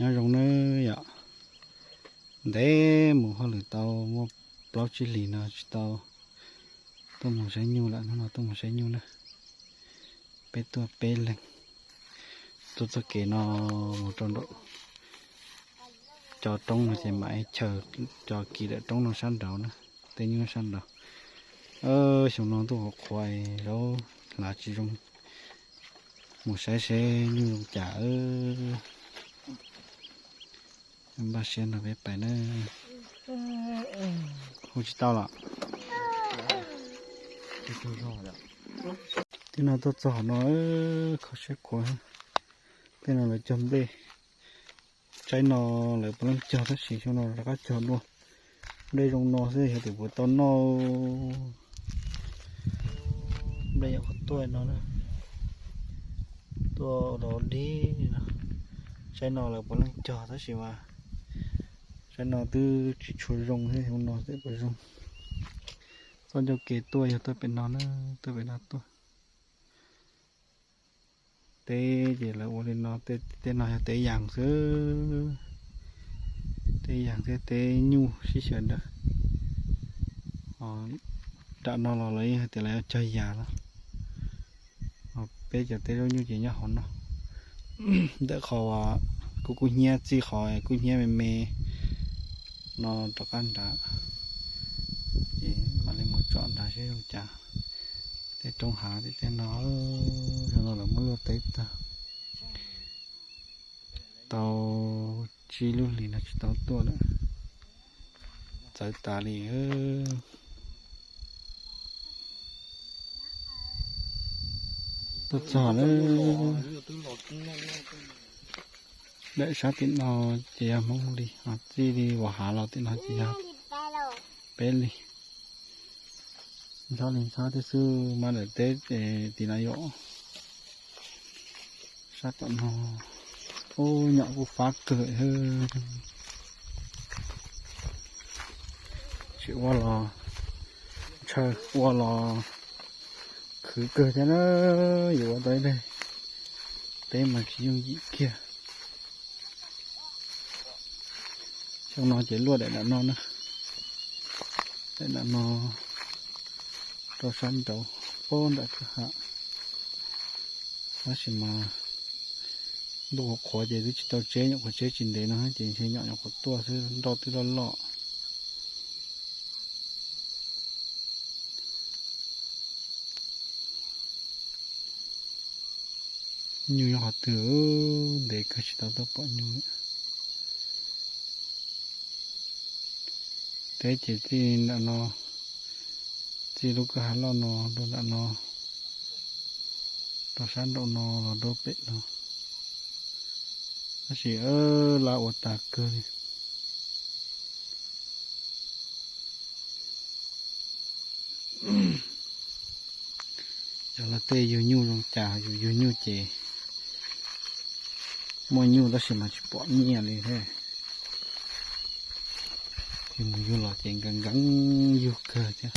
Nyob zoo nawb yom. Ntev mus hauj lwm tau muaj plaub tsib hlis no tsis tau tuaj mus saib nyuj lawm, hnub no tuaj mus saib nyuj na. Peb tuaj peb leeg, tuaj txoj kev no mus rau nraum cov roob no ces mam li chaws cov kis lawm roob no sab nraud na, tej nyuj sab nraud. Xyoo no ntuj qhuav qhuav, zaub hlav tsis zoo, mus saib seb nyuj zoo cas. Npaj siab no peb pais na. Hu tsis tau los. Tej no tuaj txog no, kho siab khuav. Tej no lawv cog nplej, tsaib no lawv puav leej cog tab sis xyoo no rov qab cog dua. Nplej zoo no xwb xyov tias puas tau noj. Nplej nyuam qhuav tuaj no, tuaj los lig no. Tsaib no lawv puav leej cog tab sis mas tsaib no twb tsis tshua zoo thiab, xyoo no xyov puas zoo. Txoj ncauj kev tuaj yog tuaj pem no na, tuaj pem no tuaj. Teb ces lawv ua li no, tej no yog teb yas xwb, teb yas thiab teb nyuj sib xyaw ntawd. Nram no los lawv yeej hais tias lawv yuav cog yas los. Peb cov teb zaub nyuj ces nyob hauv no. Ntawm qhov uas kuv kub hnyiab txij qhov kub hnyiab me me no rov qab nrad, ces mam li mus tsom nrad seb zoo cas. Tej roob hav tej no, xyoo no lawv muab luaj teb tag. Tau tsib lub hlis no tsis tau tuaj lawm, txawv tas li. Tuaj txog lawm, daim sab tim no ces yog Hmoob li, ho txij li uas hav los tim no ces yog peb li. Ntxhab li ntxhab thiab xwb, mas daim teb tim no yuav sab tom no. Ub, nyom kuj fab kawg. Tsis ua los ntshaw, ua los khwv kawg thiab na. Yuav ua tau ib daim teb mas tsis yooj yim kiag. Xyoo no ces luaj daim nram no na, daim nram no rau sab nraud, pab nram kwj ha. Tab sis mas ntuj qhuav qhuav ces twb tsis tau tseb, nyuam qhuav tseb tsis ntev no ces ntshe nyom nyuam qhuav tuaj xwb, nroj twb loj loj. Nyuj nyob qhov twg, ntev kawg tsis tau tuaj pom nyuj. Teb ces txij nram no, txij lub kwj ha loj no rau nram no, rau sab nraum no los rau pem no. Tab sis laj ua tas kawg li. Yog lawv tej yug nyuj zoo cas, yus yug nyuj ces muaj nyuj tab sis mas tsis pom nyiaj li thiab. Yus mus yug los ces nkees nkees yug kawg thiab.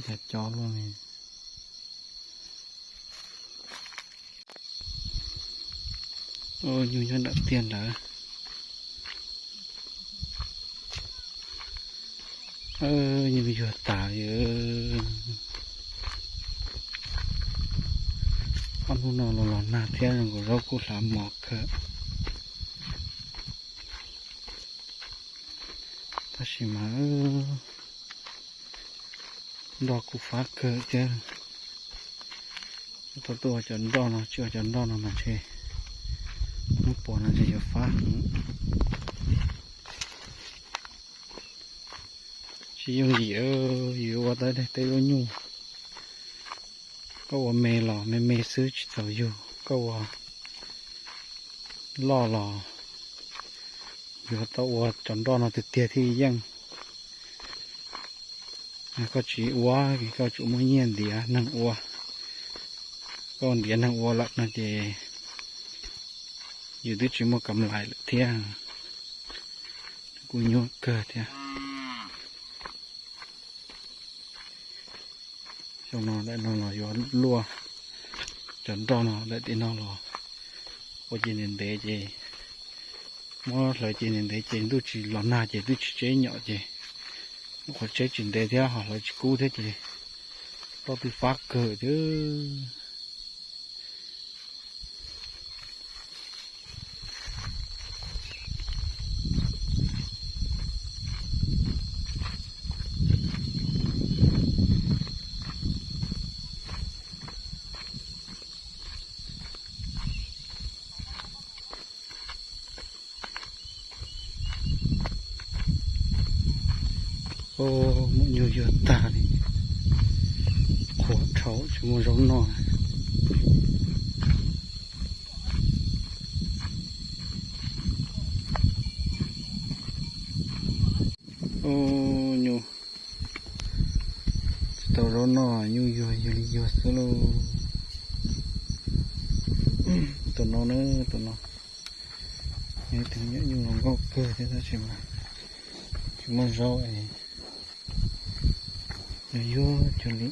Cas co luaj li. Nyuj nyob nram tiaj ntawd. Nyuj yuag tas li. Ob hnub no los los nag thiab, zoo nkaus zaub kuj hlav mos kawg. Tab sis mas nroj kuj fab kawg thiab. Tau tuaj ua cov nroj no, tsis ua cov nroj no mas ntshe hnub puas no ntshe yuav fab heev. Tsis yooj yim, yus ua tau daim teb lub nyuj, koj ua me los me me xwb tsis txaus yug, koj ua loj los yuav tau ua cov nroj no tiag tiag thiaj yeej. Koj tsis ua, koj tsuas muaj nyiaj ntiav neeg ua, koj ntiav neeg ua lawm no ces yus twb tsis muaj kam lais lawm thiab. Kuj nyuaj kawg thiab. No, daim no los yuav luaj, cov nroj no daim tim no los ua ces ntev ntev ces muab hlawv ces ntev ntev ces ntuj tsis los nag ces twb tsis tseb nyom ces, qhov tseb tsis ntev thiab ho hlawv tsis kub thiab ces toj twb fab kawg thiab. Muaj nyuj yuag tag li, qhuav dhau tsis muaj zaub noj. Nyuj tsis tau zaub noj, nyuj yuag yog li yuag xwb lauj. Tus no na, tus no yog ib tug me nyuam nyuj zoo nkauj kawg thiab tab sis mas tsis muaj zaub es yuag yuag cuag li.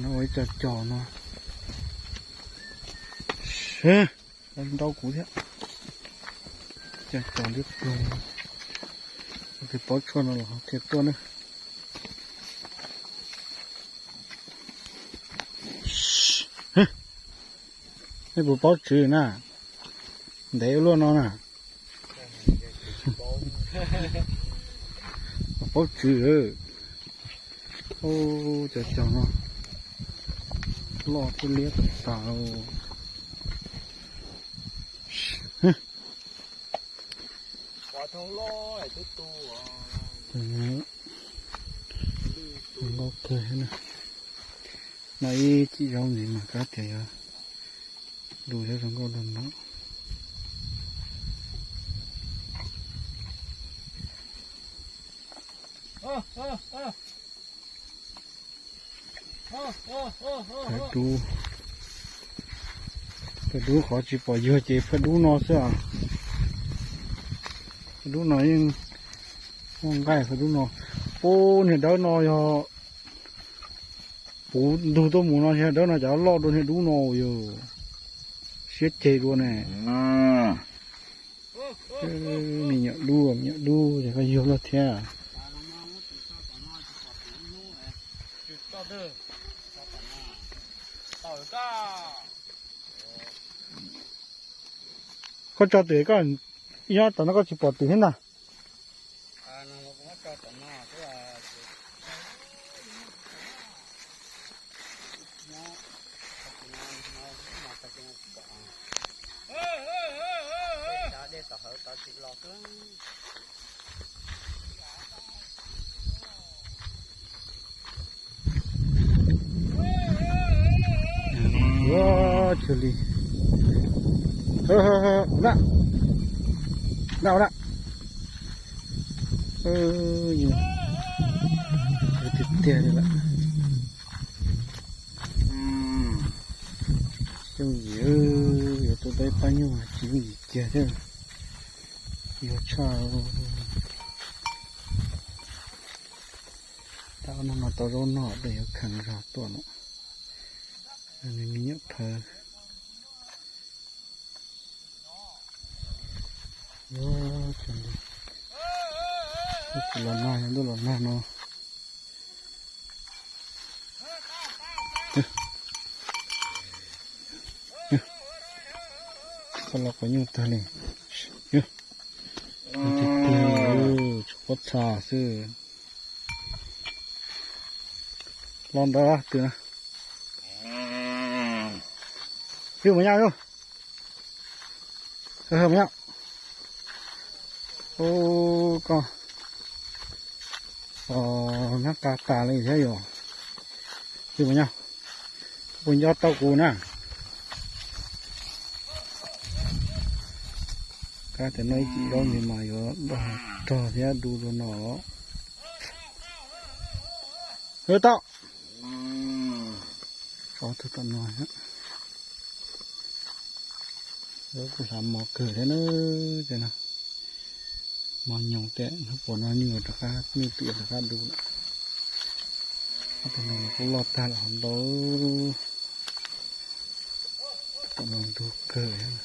No ua ib co cos no, nrau kuv thiab. Cov cos liab ploog, tus paub tshuaj no los thiaj tuaj na. Nej puas paub tswv na? Ntev ua luaj no na. Paub tswv. Cov cos no loj thiab liab tas tas. Zoo nkauj kawg thiab na. No ib cim zaub ntxiv mas kab tias yuav du thiab zoo nkauj dua no. Phaj dub, phaj dub qhov tsis pom yuag ces phaj dub no xwb. Phaj dub no yeej muaj nqaij phaj dub no. Ub, niag dawb no yog puv ntug tuaj mus no niag dawb no cov loj dua niag dub no yog siab ceg dua ne. Me nyuam dub, me nyuam dub ces koj yuag luaj thiab. Koj tso twm, koj nyob tom no koj tsis pom twm thiab ntag. Ua, cia li. Na, na, na. Tiag tiag li lawm. Yooj yim, yuav tua tau ib pab nyuj tsis yooj yim kiag thiab. Yuav tshaj. Tab no mas tau zaub noj, peb yuav kheev zog tuaj no. Nws me nyuam phawv. Tsis los nag, ntuj los nag no. Koj los quav nyuj tag li. Tiag tiag, tsuas pob txha xwb. Los ntawd twg na? Yus mas nyab yus. Mas nyab. Ub, koj nyab qa tas li thiab yus. Yus mas nyab, puas nco tau kuv na? Kab tias noj ib cim zaub ntxiv mas yuav npaj rog thiab du dua no los. Wb tau. Ob tug tom no, kuj hlav mos kawg thiab na. Ces no mos nyoos tias hnub puas no nyuj rov qab, nyuj twm rov qab du lawm. Ob tug no kuj loj tag lawm hov ntau. Tom no ntug kawg thiab.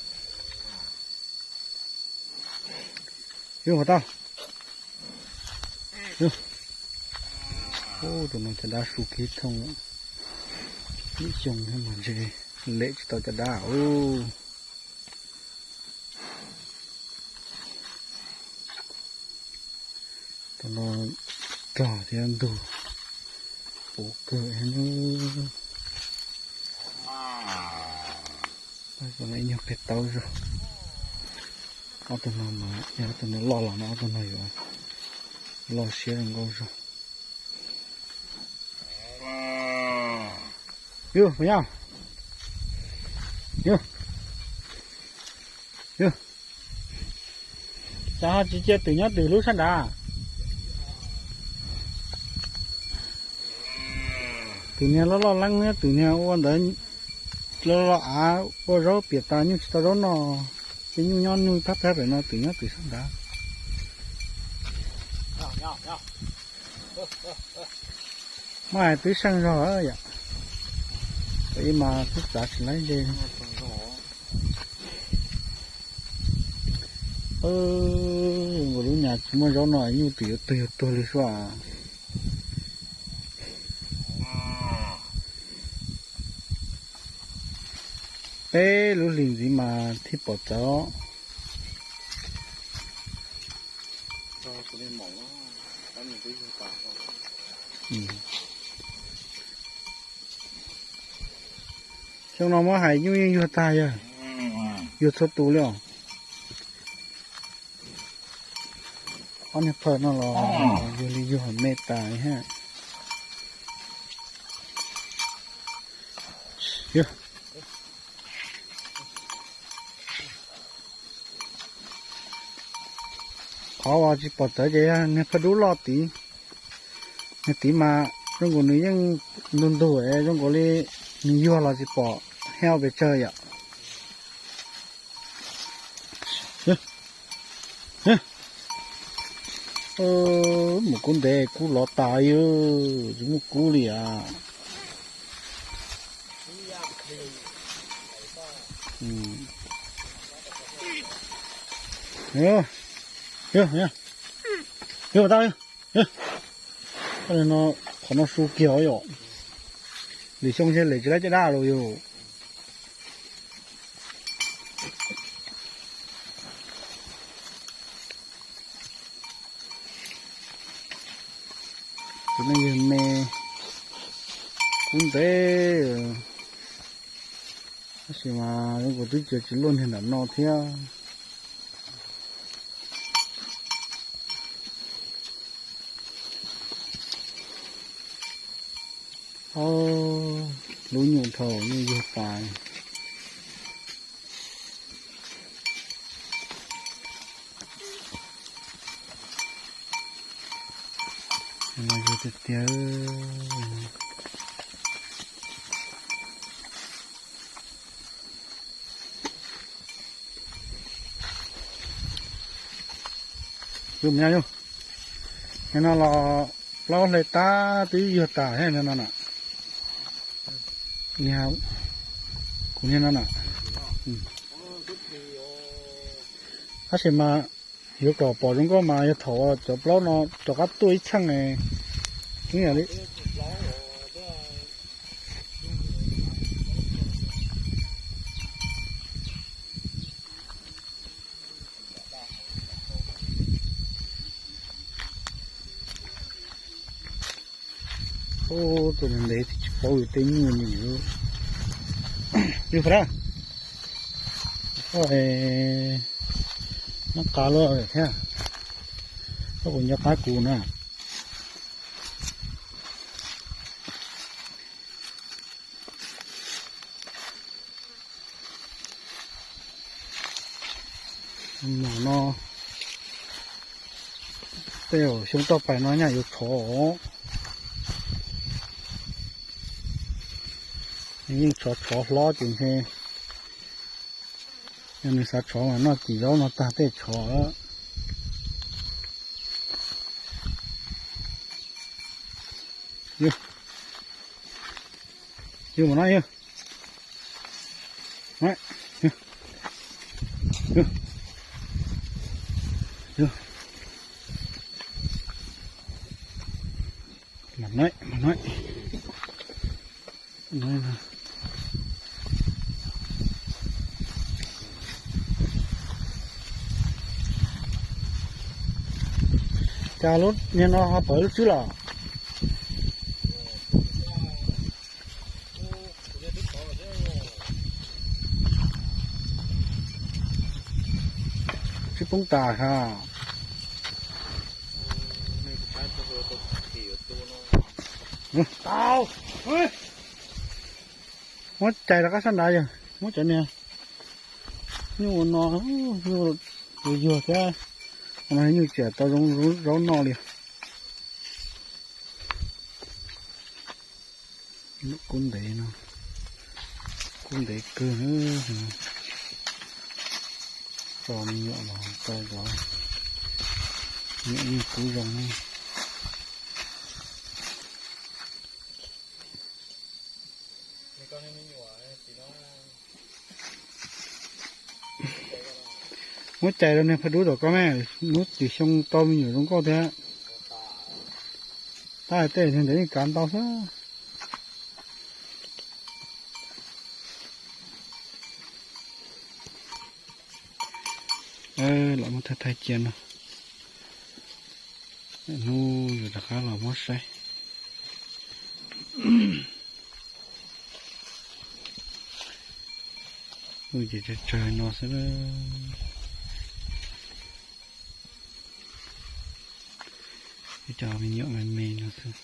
Yus qhov tau. Ub, tus no caj dab su kiv thooj lawm. Ib xyoo thiab mas ntshe lem tsis tau caj dab ub. Tus no rog thiab ntug puv kawg thiab. Ib nyuag qe taub zog. Ob tug no mas yog ob tug no loj los no ob tug no yuav loj siab zoo nkauj zog. Yus, yus, yus, cas ho tsis cia twm nyob twm lub sab nrad? Twm niag loj loj leeb thiab twm niag ua ntawd loj loj av ua zaub piam tas nyuj tsis tau zaub noj, ces nyuj nyob nyuj thab thab pem no twm nyob twm sab nrad. Mas twb seej zog yom, ib mas twb txav tsis laib ze. Nkaus lub nyas tsis muaj zaub no nyuj twm yuav tuag yuav tuag li suab. Peb lub hlis ntxiv mas thiaj pom txawv. Xyoo no muab hais nyuj yeej yuag tag yog, yuag txhua tus li os. Ob niag phawj no los yuag li yuag me tas li hab. Qhov uas tsis pom txawv ces yog niag phawj dub loj tid. Niag tid mas zoo nkaus nws yeej ntug ntug zoo nkaus li nws yuag los tsis pom haj pes tsawg yom. Mus kub ntev kub lov tas, tsis muaj kub li as. Yog, yog, yog tau. Li no, qhov no su kiag os yom. Lwm xyoo ntshe lem tsis laib caj dab los yog. Tus neeg yog me kub ntev, tab sis mas zoo nkaus twb tsis luaj niag nram no thiab. Ob lub nyuj dhau nyuj yuag tas. Tiag tiag. Yus, yus, no los plaub hle tab twb yuag tas thiab no na. Kuv niag no na. Tab sis mas yuav kom pom zoo nkauj mas yog thaum cov plaub no rov qab tuaj ib txheej. Tus ntev tsis paub yus tej nyuj li. Yus fa, nab qa luaj thiab, koj puas nco qab kuv na? Mom no tej zaum xyoo toj pais no nyaj yuav tshov os. Yeej tshov tshov hlob ces ntshe yog nws xav tshov mas noj cim zaub no tag tej tshov. Yog mas no yog. Mas no, mas no. Cas lub niag no ho pawv lub tswb los? Tswb poob tas ha. Muab cais rov qab sab nrad yog muab cov niag nyuj ua no, nyuj yuag thiab, ua no nyuj tsiam tau zoo zaub noj li. Kub ntev no, kub ntev kawg. Tso me nyuam los tau zov, nyuam yeej kub zoo. Muab cais rau niag phaj dub tom koj me, hnub tim xyoo tau me nyuam zoo nkauj thiab. Tab hais tej niag ntawd yeej kav ntau xwb. Los muab thaij thaij cia no, hnub yus rov qab los muab saib. Ua ces tsawg tsawg no xwb. Ib co me nyuam me me no xwb.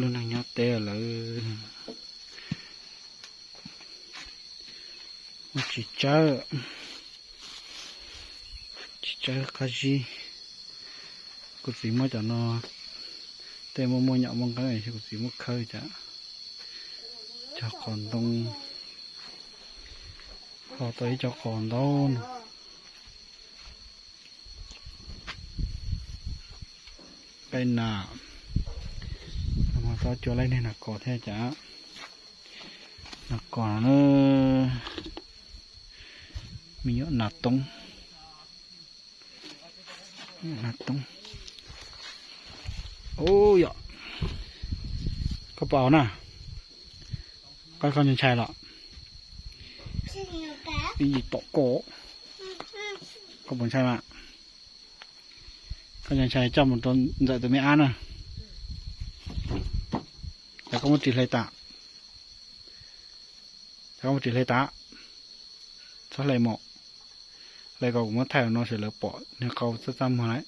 Lub neej nyob teb lawm, muaj tsis tsawb, tsis tsawb qab zib. Kuv txiv muab cov no, tej muaj muaj nyom muaj nqeeb, kuv txiv muab khawb cov, cov qos ntoo, ho tau ib co qos ntau no. Qaij nas, tau cua laij niag nas kos thiab cas. Nas kos no, me nyuam nas toob, nas toob. Ub yom, koj pom na, koj, koj ntshai los? Ib yim tom koj, koj puas ntshai mas? Koj ntshai coj mus rau ntxawm tus me ab na. Cov koj muab ris hle tas, cov koj muab ris hle tas, txhob hle mom, hle kom kuv muab thaij no sawv daws pom niag qau txaj txaj muag lawm.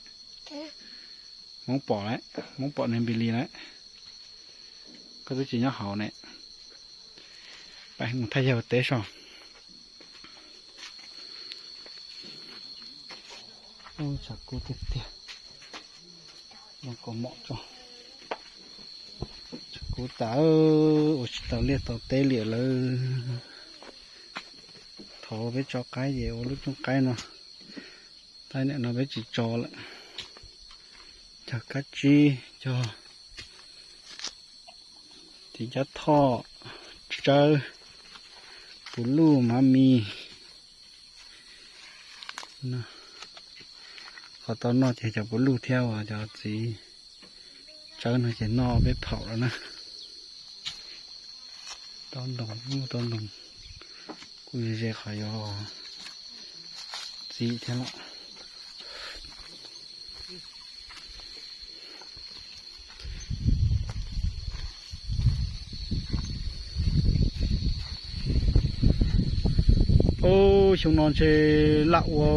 Hmoob pom lawm, Hmoob pom niag npis lis lawm. Koj twb tsis nyob hauv ne. Peb mus thaij yawg teb so. Tshav kub tiag tiag. Kos mom tso. Tshav kub tas, ua tsis tau liaj tau teb li lawm. Thaum peb tso qaib ces ua lub cooj qaib no, tab nim no peb tsis tso lawm. Cog kab tsib, cog txiv cab thoj, tsawb, puv luj, mav mis. Qhov tau noj ces cov puv luj thiab uas cov txiv tsawb no ces noj peb phaum lawm na. Tau ntoos, tau ntoos, kuj ze ze qhov yuav txiv thiab lawm. Ub, xyoo no ntshe laj ua,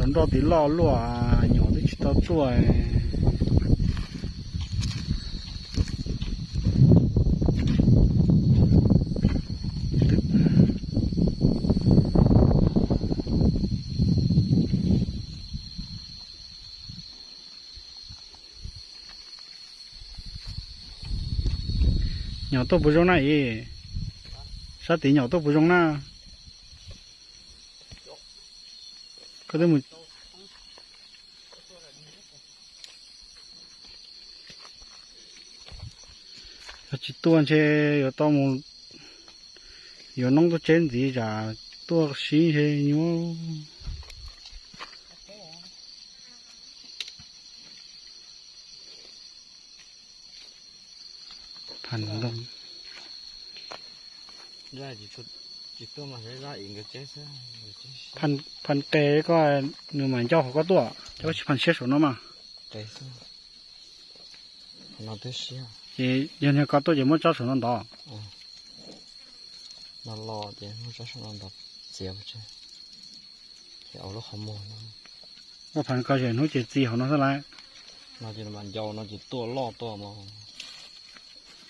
Cov nroj tim loj luaj, nyuam twb tsis tau tsuaj. Nyom tuaj puas zoo na es? Sab tid nyom tuaj puas zoo na? Yog tsis tuaj ntshe yuav tau mus yuav noob tuaj tseb ntxiv, tsam tuaj sib ntshe nyuaj. Phan qe koj, nws mam ncauj hauv koj tuaj, ces koj tsis phan siab saum no mas. Ces yog niag koj tuaj ces muab tsob saum no ntov. Koj phan koj ces hnub ces txi hauv no xwb lauj. No ces mam ncau no ces tuaj loj tuaj mas.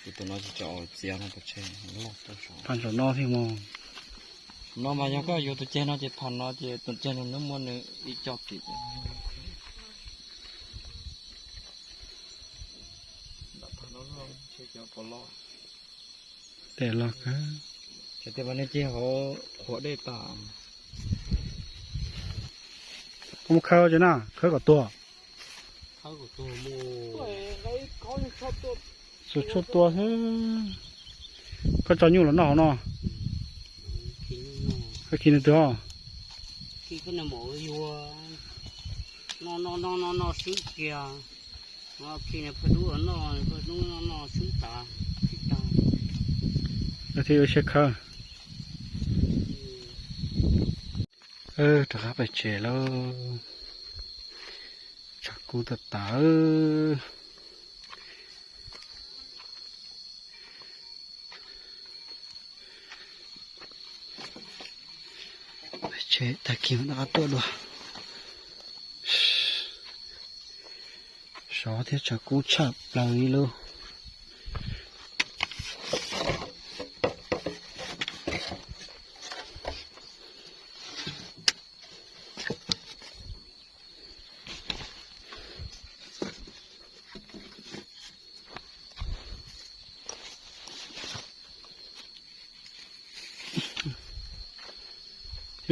Ces tus no ces tsis txiav no pov tseg, loj tuaj saum. Phan saum no thiab mas. No mas yog koj yuav tus ceg no ces phan no ces tus ceg no nws muaj nws ib co tim. Tes los kawg. Ces tias mas nej ceg hauv qhuav dej tas. Koj muab khawb tso na, khawb kom tuag. Xus tshuaj tua xwb. Koj tso nyuj los noj hauv no. Koj khi nws twg os? Khi nws pha dub noj, pha dub noj noj swb tas, tsis tag. Thiaj ua siab khawb. Rov qab pem tsev lauj. Tshav kub tas tas. Pem tsev tag kis mam rov qab tuaj dua. Sov thiab tshav kub tshaj plaws li lauj.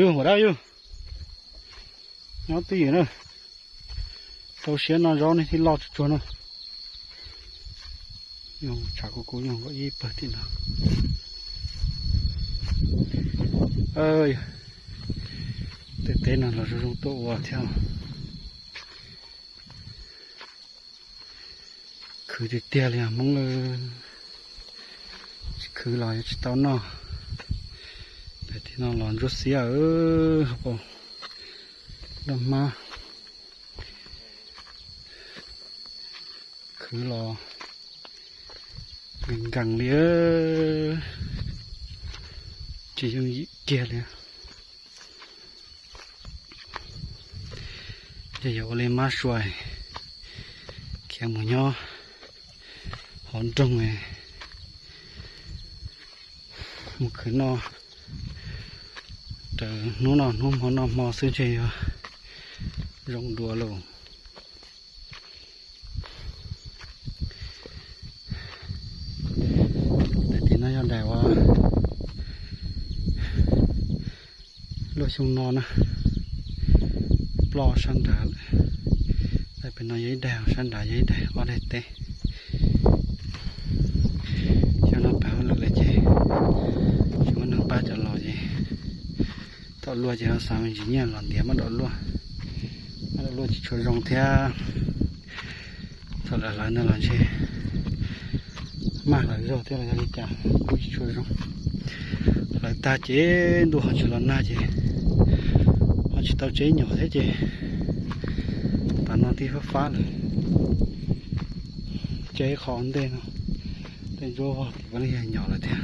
Yus, ua dab yus. Nyob twj ywm na. Tau siab no zaub nej thiaj loj tsuag tsuag no. Tshav kub kub nyob ib pawg tim no. Tej teb no los zoo zoo tuaj ua thiab. Khwv tiag tiag li Hmoob, tsis khwv los yuav tsis tau noj. Pem tim no los ntsuab xiab, noj hmab. Khwv los nkees nkees li, tsis yooj yim kiag li. Ces yog ua li mab sua, khiav mus nyob hauv nroog, mus khwv noj. Raws hnub no hnub hmo noj hmo xwb ntshe yuav zoo dua lauj. Daim tim no yog daim uas luaj xyoo no na, ploj sab nrad lawm. Daim pem no yog ib daim, sab nrad yog ib daim, ob daim teb. Xyoo no pem hauj lwm lawm ces tsis muaj neeg pab cov los ces thaum luaj ces ho xav me ntsis nyiaj los ntiav maj dam luaj. Maj dam luaj tsis tshua zoo thiab. Thaum lawv hlawv ntawd los ntshe maj hlawv zog thiab los yog li cas kuj tsis tshua zoo. Hlawv tag ces ntuj ho tsis los nag ces ho tsis tau tseb nyom thiab ces tas no twb fab fab lawm. Tseb qhov ntej no, tej ntsuab vog tim vaj li yog nyom lawm thiab.